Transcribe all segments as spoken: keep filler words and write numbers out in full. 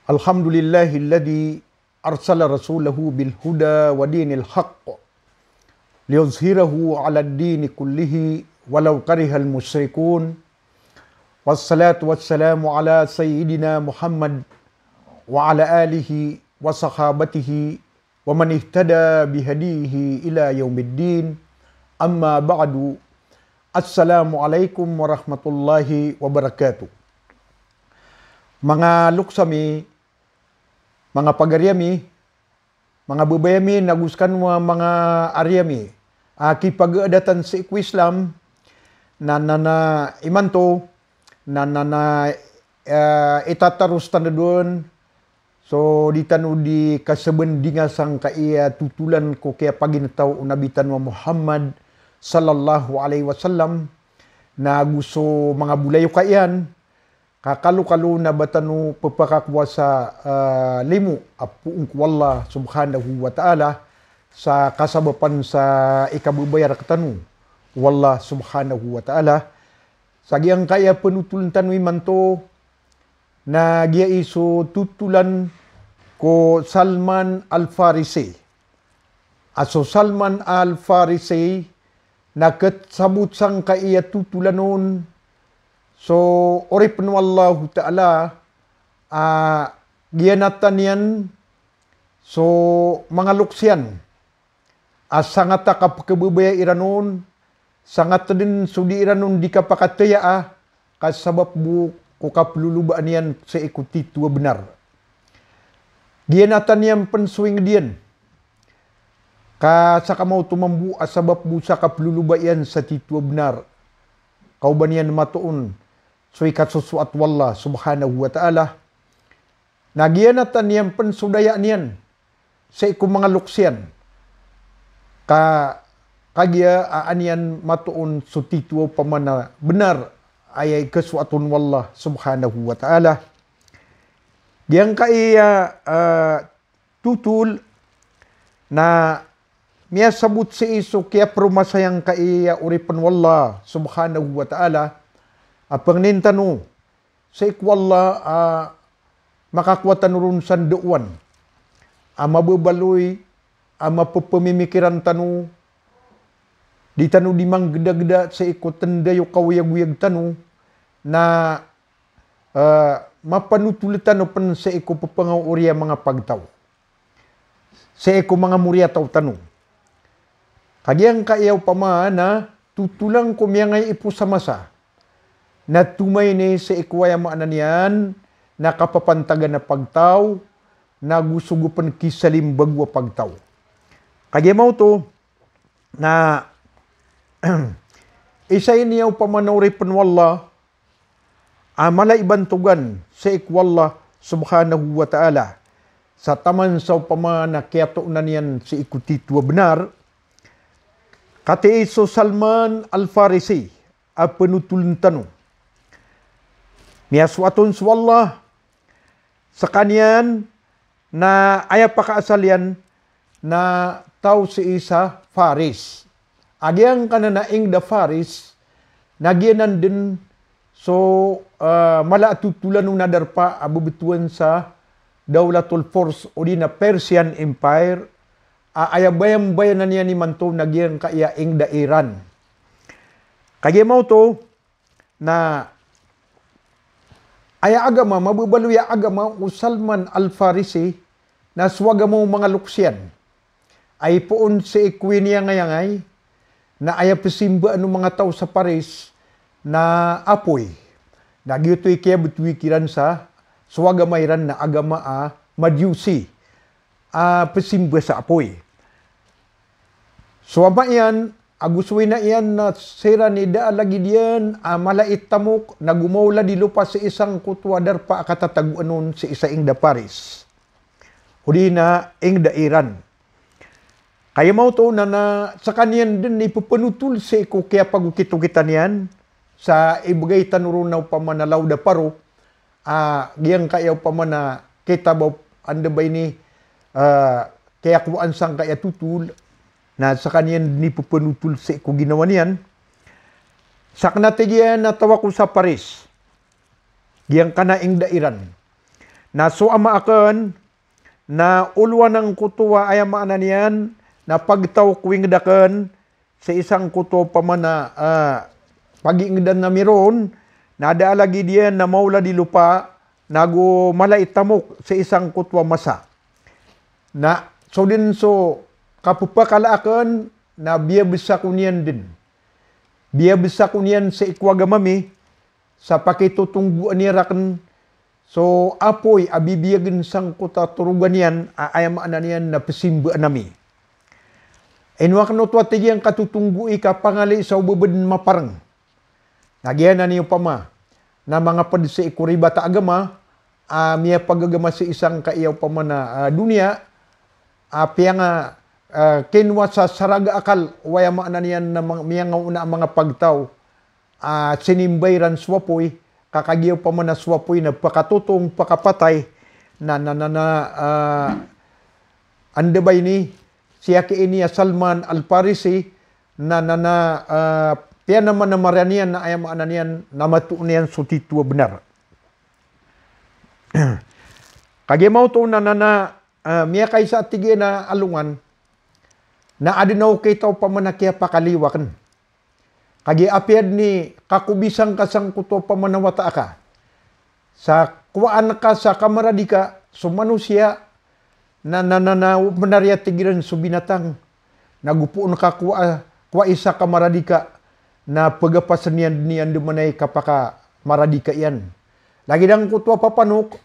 الحمد لله الذي أرسل رسوله بالهدى ودين الحق ليظهره على الدين كله ولو كره المشركون. والصلاة والسلام على سيدنا محمد وعلى آله وصحابته ومن اهتدى بهديه إلى يوم الدين. أما بعد. السلام عليكم ورحمة الله وبركاته. Manga loks ami, manga pagari ami, manga babay ami, nago sekano a manga ari ami a kipagaadatan sii ko Islam, na, na, na imanto, na, na, na, eh, itataros tano dn so di tano di kasabandinga sangkai a totolan ko kiyapaginetaw o Nabi tano a Muhammad sallallahu alaihi wasallam, nago so manga bolayoka iyan, ka kalokalo na ba tano pepakakowa sa, ah, limo a poon ko Allah subhanahu wa ta'ala, sa kasabapan sa ikababaya rektano o Allah subhanahu wa ta'ala. Sa giyangkai a penotolen tano imanto, na giya i so totolan ko Salman Al-Farisi. A so Salman Al-Farisi na ketsabot sangkai a totolan on so oripen o Allahu Ta'ala a giyanatan iyan so manga loks iyan a sangat a kapekebebaya iran on, sangat den so di iran on di kapakataya a, ka sabap bo ko kapelolobaan iyan sii ko tito a benar. Giyanatan iyan pen so inged iyan, ka sakamaoto mambo a sabap bo sa kapeloloba iyan sa tito a benar, ka oba niyan matoon so ikasosoat o Allah subhanahu wa ta'ala. Na giyanatan iyan pen so daya niyan sii ko manga loks iyan, ka kagiya a an iyan matoon so tito a opama na benar a aya ikasoat on o Allah subhanahu wa ta'ala. Giyangkai a, ah, totol na miyasabot sii so kiyaperomasa angkai a oripen o Allah subhanahu wa ta'ala a pangnin tano sii ko Allah a makakowa tano ron sa ndaowan a mababaloy a mapepemimikiran tano, di tano di manggedageda sii ko tenda iyo kaoyagoyag tano, na, eh, mapanotol tano pen sii ko pepengaori a manga pagtaw, sii ko manga moriyataw tano. Ka giyangkai a opama na totolan ko miyangaipo sa masa na tomayni sii ko aya maana niyan na kapapantagan a pagtaw, nago sogo pen kisalimbago a pagtaw. Kagiya maoto na isa ini a opama na oripen o Allah a mala i bantogan sii ko Allah subhanahu wa ta'ala, sa taman sa opama na kiyatoona niyan sii ko tito a benar. Katii so Salman Al-Farisi a penotolen tano, miyasoat on so Allah sekaniyan na aya pakaasal iyan na taw sii sa Faris. A giyangkanan a inged a Faris na giyanan den so, eh, mala a totolan on a darpa a bebetowan sa Dawlatul Furs odi na Persian Empire, a aya bayambayanan iyan imanto na giyangkai a inged a Iran. Kagiya maoto na aya agama, mababaloy a agama o Salman Al-Farisi, na so agama o manga loks iyan a ipoon sii ko iniyangayangay, na aya pesimbaan o manga taw sa Paris na apoy. Na giyoto i kiyabetowi kiran sa so agama iran na agama a Majusi, a pesimba sa apoy. So ama iyan ago so ina iyan na siran i da a lagid iyan a mala i tamok na gomawlad i lopa sii sangkoto a darpa a katatagoan on sii sa inged a Paris odi na inged a Iran. Kagiya maoto na, na sekaniyan den i pepenotol sii ko kiyapagokitokitan iyan sa ibegay tano ron a opama na lawd a paro, a giyangkai a opama na kitab a anda ba ini, ah, kiyakowaan sangkai a totol, na sekaniyan den i pepenotol sii ko ginawa niyan. Sa kena tig iyan a taw ako sa Paris, giyangkanan a inged a Iran. Na so ama akn na olowan angkoto a aya maana niyan na pagtaw ko ingd akn sii sangkoto a opama na, ah, pagingdan ami ron, na da a lagid iyan na maolad i lopa, na go mala i tamok sii sangkoto a masa. Na so dn so kapphakala akn na biyabsa ko niyan dn. Biyabsa ko niyan sii ko agama mi, sa pakitotonggoan iyan rakn so apoy a bibiyagn sangkoto a torogan iyan a aya maana niyan na pzimbaan ami. Ino akn oto a tig iyan katotonggoa i kapangali sa o ba bdn maparng. Na giyanan i opama na manga pd sii ko ribat a agama, a miyapagagama sii sangkaya opama na, ah, doniya, a piyanga, ah, kinowa sa saraga akal o aya maana niyan na mang-, miyangaona a manga pagtaw, ah, sinimba iran so apoy, ka kagiya opama na so apoy na pakatotong, pakapatay, na, na, na, na, ah, anda ba ini, si aki ini a Salman Al-Farisi, na, na, na, ah, piyanamanamaran iyan na aya maana niyan na matoon iyan so tito a bnar. Kagiya maoto na, na, na, ah, miyakaisa a tig iyan a alongan, na adn a okit a opama na kiyapakaliyo akn. Kagiya apiya dn i kakobisan ka sangkoto a opama na wata aka, sa kowaan ka sa kamaradika so manosiya, na, na, na, na, bnar iyan a tig iran so binatang, na go poon ka kowa-, kowai sa kamaradika, na pgapasn iyan dn i andamanaya i kapakamaradika iyan. Lagid angkoto a papanok,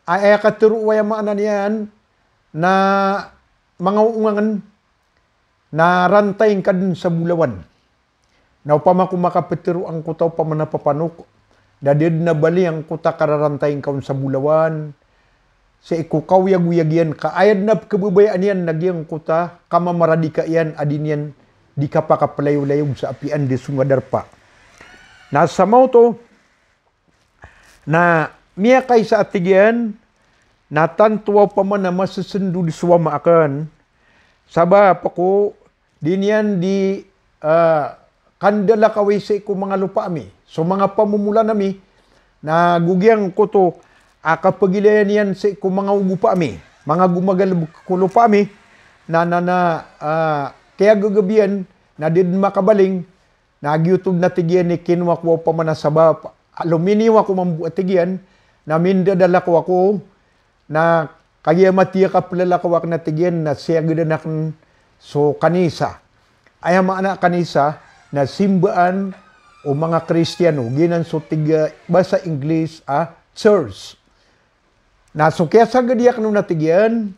a aya katharo o aya maana niyan na manga ongangn na rantay ngka dn sa bolawan. Na opama ko makaptharo angkoto a opama na papanok, da da dn a bali angkoto a kararantay ngka on sa bolawan, sii ko kaoyagoyag iyan ka aya dn a pkhababayaan iyan na giyangkoto a kamamaradika iyan a di niyan di kapakaplayolayob sa apiya anda so nga darpa. Na sa maoto, na miyakaisa a tig iyan, na tanto a opama na masasndod so ama akn, sabap ko di niyan di, ah, kandalakawi sii ko manga lopa ami, so manga pamomolan ami, na go giyangkoto a kapagilayan iyan sii ko manga ogopa ami, manga gomagalbk ko lopa ami, na, na, na, ah, kiyagagabiyan, na di dn makabaling, na giyoto dn a tig iyan i kinowa ko a opama na sabap a lominiyo ako mambo a tig iyan, na mindadalakaw ako, na kagiya matiya kaplalakaw akn a tig iyan na siyagadan akn so kanisa. Aya maana a kanisa na simbaan o manga Kristiyano, giyanan so tig a basa Inglis a church. Na so kiyasagadi akn on a tig iyan,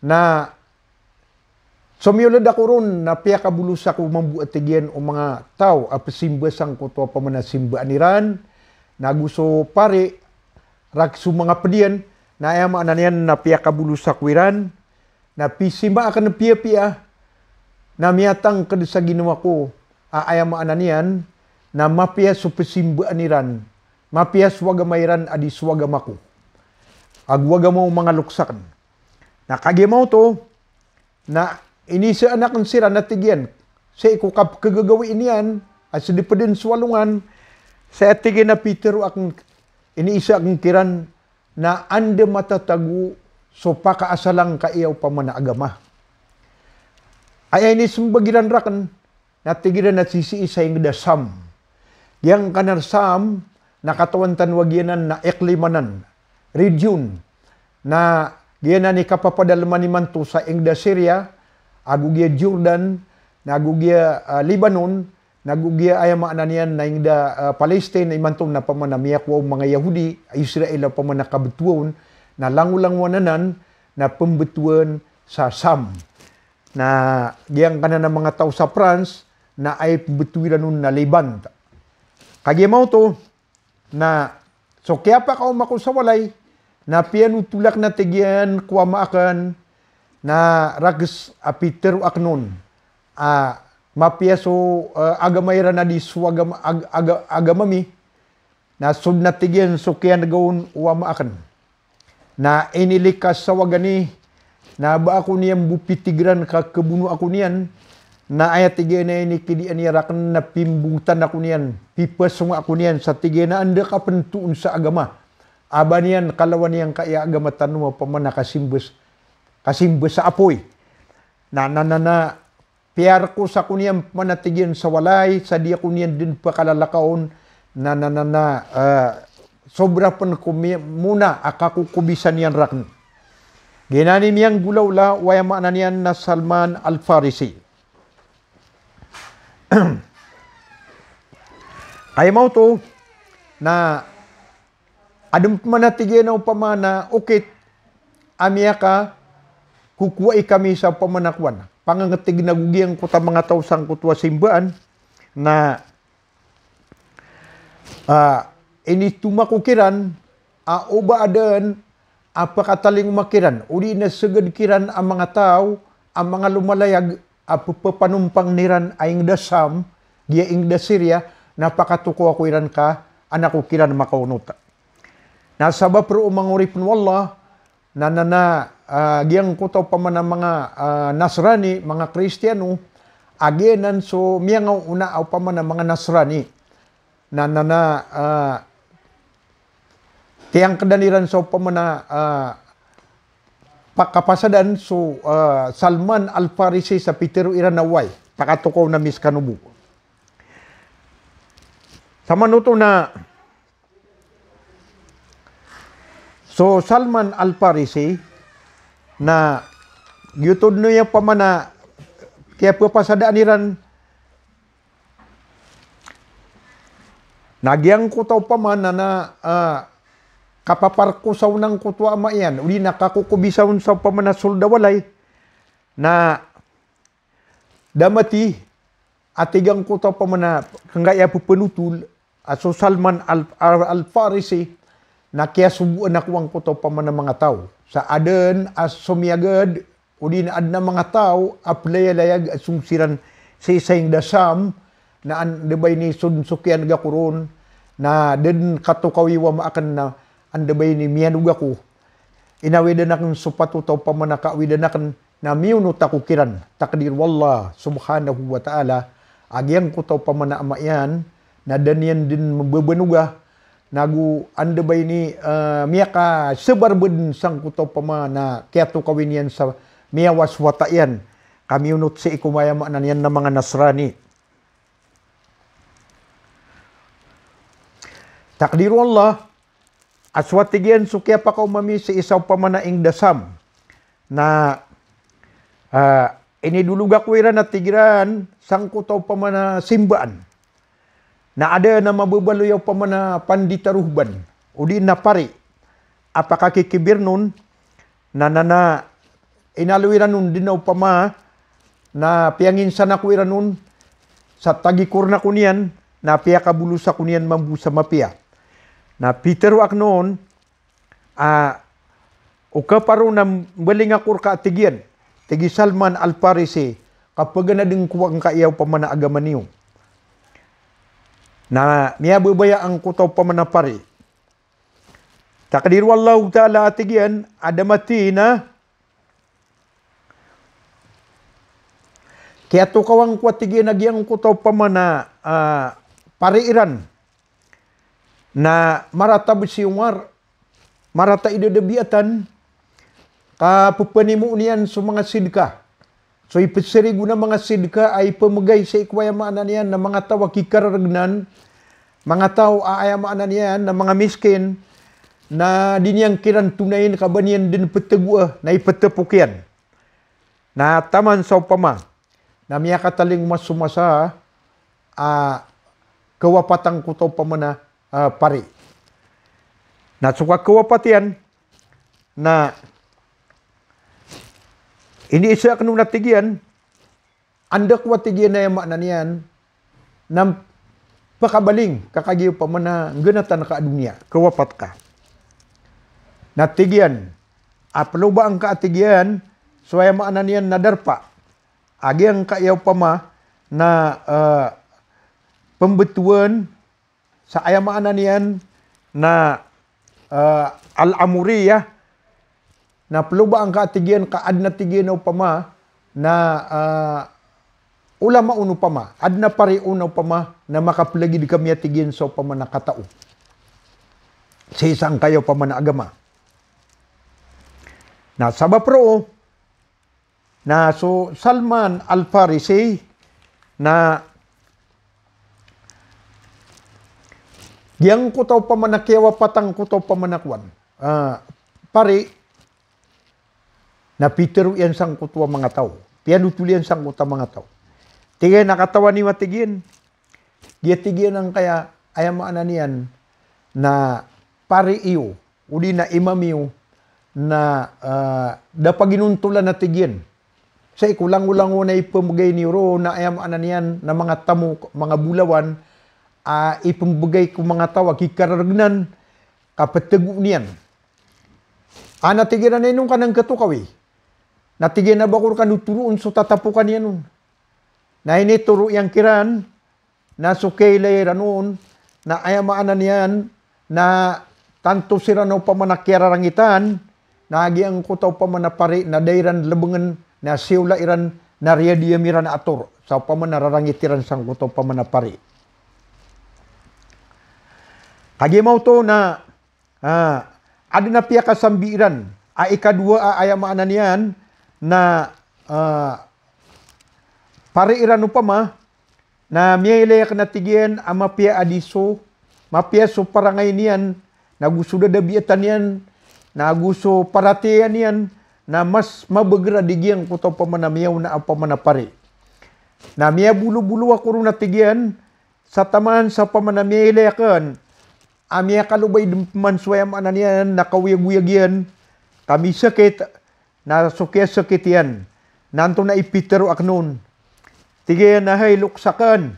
na somiyolod ako ron na piyakabolosa ko mambo a tig iyan o manga taw a pzimba sangkoto a opama na simbaan iran, na go so pari, rakhs o manga pd iyan, na aya maana niyan na piyakabolosa ko iran, na pisima akn piyapiya, na miyatangkd sa ginawa ko, a aya maana niyan, na mapiya so pzimbaan iran, mapiya so agama iran a di so agama ko. Ago agama o manga loks akn. Na kagiya maoto, na inisaan akn siran a tig iyan, sii ko kapkhagagawii niyan, a sii dn pd so alongan, sa tig iyan a pitharo akn, iniisa akn kiran, na anda matatago so pakaasalan ka aya opama na agama. Aya inismbag iran rakn, na tig iran a sisii sa ingd a Sham. Giyangkanan a Sham, na katawan tano a giyanan na iklim anan, region. Na giyanan i kapapadalman imanto sa ingd a Syria, ago giya Jordan, na ago giya, ah, Lebanon, na ago giya aya maana niyan na ingd a, ah, Palestine, imanto na opama na miyakowa o manga Yahudi, Israel a opama na kabtowan, na langolangowan anan, na pmbtowan sa Sham. Na giyangkanan a manga taw sa France, na aya pmbtowi ran on na Levant. Kagiya maoto, na so kiyapakaoma ko sa walay, na piyanotol akn a tig iyan ko ama akn, na rakhs a pitharo akn on, a mapiya so, eh, agama iran a di so agama, ag-, aga-, agama mi, na so dn a tig iyan so kiyan'ga on o ama akn. Na inilikas sa waga ni, na ba ako niyan bo pitigran ka khabono ako niyan, na aya tig iyan a inikidian iyan rakn na pimbogtan ako niyan, pipasonga ako niyan sa tig iyan a anda ka pn toon sa agama. a ba niyan kalawan iyan ka aya agama tano opama na kasimbes, kasimbes a apoy. Na, na, na, na, piyarkos ako niyan opama na tig iyan sa walay, sa di ako niyan den pakalalakaon, na, na, na, na, ah, sobra pen ko mi-, mona a kakokobisan iyan raken. Giyanan i miyanggolawla o aya maana niyan na Salman Al-Farisi. Aya maoto na aden pman a tig iyan a opama na okit a miyakakokowai kami sa opama na kowan, pangangetig na gogiyangkoto a manga taw sangkoto a simbaan na, ah, initoma ko kiran a o ba aden a pakatalingoma kiran, odi na seged kiran a manga taw a manga lomalayag a pepepanompang iran a inged a Sham, giya inged a Syria, na pakatokaw ako iran ka an ako kiran makaonot. Na sabap roo manga oripen o Allah, na, na, na, ah, giyangkoto opama na manga, ah, Nasrani, manga Kristiyano, a giyanan so miyangaona a opama na manga Nasrani. Na, na, na, ah, tiyangkedan iran so opama na, ah, pa-, kapasadan so, ah, Salman Al-Farisi sa pitero iran a oway, pakatokaw ami sekano bo. Samanoto na so Salman Al-Farisi na giyoto den aya opama na kiyapepasadaan iran na giyangkoto opama na, na, ah, kapaparkosa on angkoto a ama iyan, odi na kakokobisa on sa opama na sold a walay, na da mati a tig angkoto opama na kangkaya pepenotol a so Salman Al-, Al-, Al-Farisi na kiyasogoan ako angkoto opama na manga taw. Sa aden a somiyaged, odi na aden a manga taw a pelayalayag a song siran sii sa inged a Sham, na anda ba ini so den so kiyaneg ako ron, na da den katokawi o ama aken na anda ba ini miyanog ako. Inawidan aken so patot a opama na kaawidan aken, na miyonot ako kiran. Takdir o Allah subhanahu wa ta'ala a giyangkoto opama na ama iyan na da niyan den mbebenoga, nago anda ba ini, eh, miyakasebar bo den sangkoto opama na kiyatokawi niyan sa miyawa so wata iyan ka miyonot sii ko aya maana niyan na manga Nasrani. Takdir o Allah, a so a tig iyan so kiyapakaoma mi sii sa opama na inged a Sham. Na, ah, inidolog ako iran a tig iran sangkoto opama na simbaan. Na aden a mababaloy a opama na pandita ruhban, odi na pari, a pakakikibir on, na, na, na, inaloy iran on den a opama na piyanginsan ako iran on, sa tagikoren ako niyan, na piyakabolos ako niyan mambo sa mapiya. Na pitero aken on a, o kaparo na mbaling ako reka a tig iyan, tig i Salman Al-Farisi, ka paganaden ko angkaya opama na agama niyo. Na miyababaya angkoto opama na pari. Takdir o Allahu Ta'ala a tig iyan, a da mati na kiyatokawan ko a tig iyan a giyangkoto opama na, ah, pari iran. Na marata bo si Umar, marata i dadabiatan, ka pepanimoon iyan so manga sidka. So ipeserigon a manga sidka a ipemegay sii ko aya maana niyan na manga taw a kikararegnan, manga taw a aya maana niyan na manga miskin, na di niyan kiran tonayen ka ba niyan den petegoa, na ipetepok iyan. Na taman sa opama na miyakatalingoma so masa a kawapat angkoto opama na, ah, pari. Na so kakawapat iyan, na iniisa aken on a tig iyan, anda ko a tig iyan aya maana niyan na pakabaling ka kagiya opama na nggenatan ka a doniya, kawapat ka. Na tig iyan a pelobaan ka a tig iyan so aya maana niyan na darpa a giyangkaya opama na, eh, pembetowan sa aya maana niyan na, eh, Al-Amuriyah, na pelobaan ka a tig iyan ka aden a tig iyan a opama na, eh, ulama on opama, aden a pari on opama na makapelagid kami a tig iyan sa opama na katao. sii sangkaya opama na agama. Na sabap roo, na so Salman Al-Farisi, na giyangkoto opama na kiyawapatan angkoto opama na kowan, ah, pari, na pitharo iyan sangkoto a manga taw. Piyanotol iyan sangkoto a manga taw. Tig iyan a katawan iyo a tig iyan. Giya tig iyan angkaya, aya maana niyan na pari iyo, odi na imam iyo, na, ah, da paginontolan a tig iyan. Sii ko langolangon a ipembegay niyo roo na aya maana niyan na manga tamok, manga bolawan, a ipembegay ko manga taw a kikararegenan, kapetego niyan. A na tig iran a ino ngka nangkatokawi. Na tig iyan a ba ko rka toroon so tatapokan iyan on. Na initoro iyan kiran, na so kiyailay iran on, na aya maana niyan, na tanto siran opama na kiyararangitan, na giyangkoto opama na pari, na da iran lebengen, na siyola iran, na riyadiyam iran a ator. Sa opama na rarangit iran sangkoto opama na pari. Kagiya maoto na Ah, aden a piyakasambi iran a ikadowa a aya maana niyan na, ah, pari iran opama na miyailay aken a tig iyan a mapiya a di so, mapiya so parangay niyan, na go so dadabiatan iyan, na go so paratiyaya niyan, na mas mabeger a di giyangkoto opama na miyaona a opama na pari. Na miyabolobolo ako ron a tig iyan, sa taman sa opama na miyailay aken a miyakalobay den peman so aya maana niyan na kaoyagoyag iyan, ka misakit, na so kiyasakit iyan, na antonaa i pitharo aken on? Tig iyan a hay loks aken,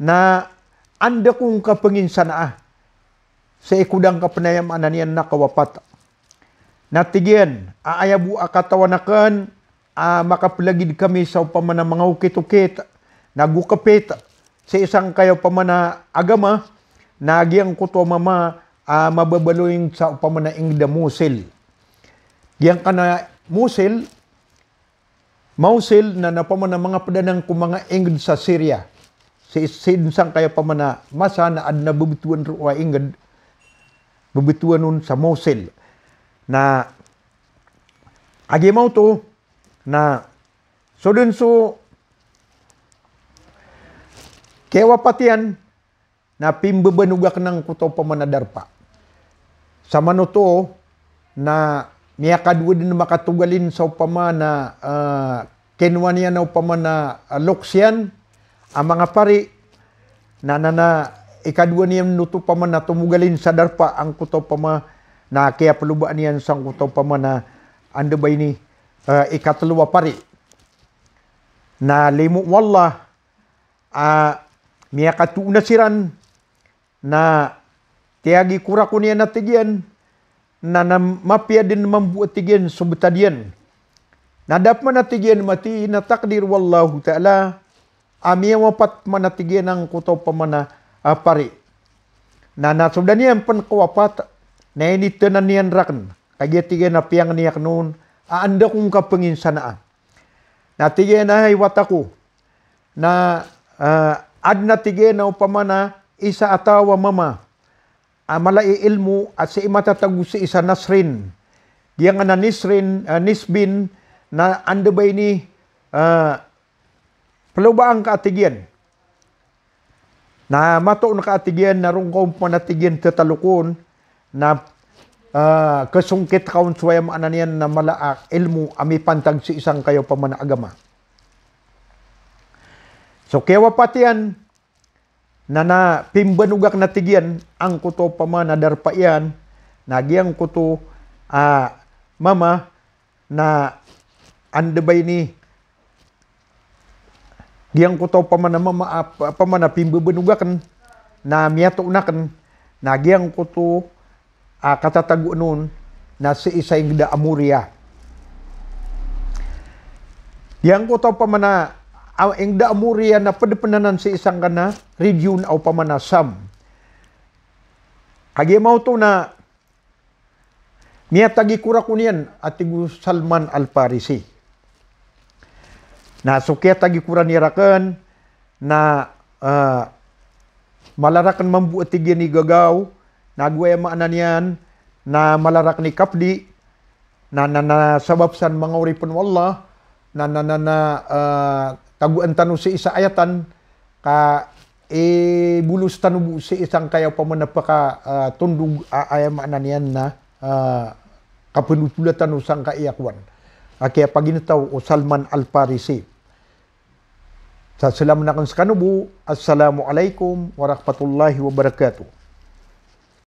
na anda ko ngka penginsanaa sii ko da ngka pen aya maana niyan na kawapat. Na tig iyan a aya bo a katawan aken a makapelagid kami sa opama na manga okit-okit, na go kepit sii sangkaya opama na agama, na giyangkoto a mama a mababaloy sa opama na inged a Mosil. Giyangkanan a Mosil, Mosil na, na opama na manga ped anan ko manga inged sa Syria. Sii, sii den sangkaya opama na masa na aden a bebetowan roo a inged, bebetowan on sa Mosil. Na kagiya maoto, na so den so kiyawapat iyan, na pimbebanog aken angkoto opama na darpa. Sa manoto na miyakadowa den makatogalin sa opama na, ah, kinowa niyan a opama na, ah, loks iyan a manga pari, na, na, na ikadowa niyan oto opama na tomogalin sa darpa angkoto opama na kiyapelobaan iyan sangkoto opama na anda ba ini, ah, ikatelo a pari. Na limo o Allah a miyakatoona siran, na tiyagi ko rakon iyan a tig iyan, na, na mapiya den mambo a tig iyan so betad iyan. Na da peman a tig iyan mati, na takdir o Allahu Ta'ala a miyawapat peman a tig iyan angkoto opama na, ah, pari. Na, na so da niyan pen kawapat, na initenan iyan raken. Kagiya tig iyan a piyangen iyan aken on a anda ko ngka penginsanaa. Na tig iyan a hay wata ko, na, ah, aden a tig iyan a opama na isa a taw a mama a mala i ilmo a sii matatago sii sa Nasrin. Giyangkanan a Nisrin, ah, Nisbin, na anda ba ini, ah, pelobaan ka a tig iyan. Na matoon ka a tig iyan, na roo ngka opama na tig iyan tetalokon, na, ah, kesongkit ka on so aya maana niyan na mala a ilmo a mipantag sii sangkaya opama na agama. So kiyawapat iyan, na, na pimbanog aken a tig iyan angkoto opama na darpa iyan, na giyangkoto, ah, mama, na anda ba ini, giyangkoto opama na mama, ap-, opama na pimbebenog aken, na miyatoon aken, na giyangkoto a katatagoan on na sii sa inged a Moria. Giyangkoto opama na, a, inged a Moria na ped pen anan sii sangkanan a region a opama na Sham. Kagiya maoto na miyatagi ko rakon iyan a tig o Salman Al-Farisi. Na so kiyatagi ko ran iyan raken na, eh, mala raken mambo a tig iyan i gagaw, Na ago aya maana niyan na mala rakn i kapdi, na, na, na sabap san manga oripn o Allah, na, na, na, na, ah, tagoan tano sii sa ayatan, ka ibolos tano bo sii sangkaya opama na paka, ah, tondog a, aya maana niyan na, ah, kapndotola tano sangkaya kowan. A kiyapaginetaw o Salman Al-Farisi. Sa salam akn skano bo, Assalamu alaikum warahmatullahi wabarakatuh.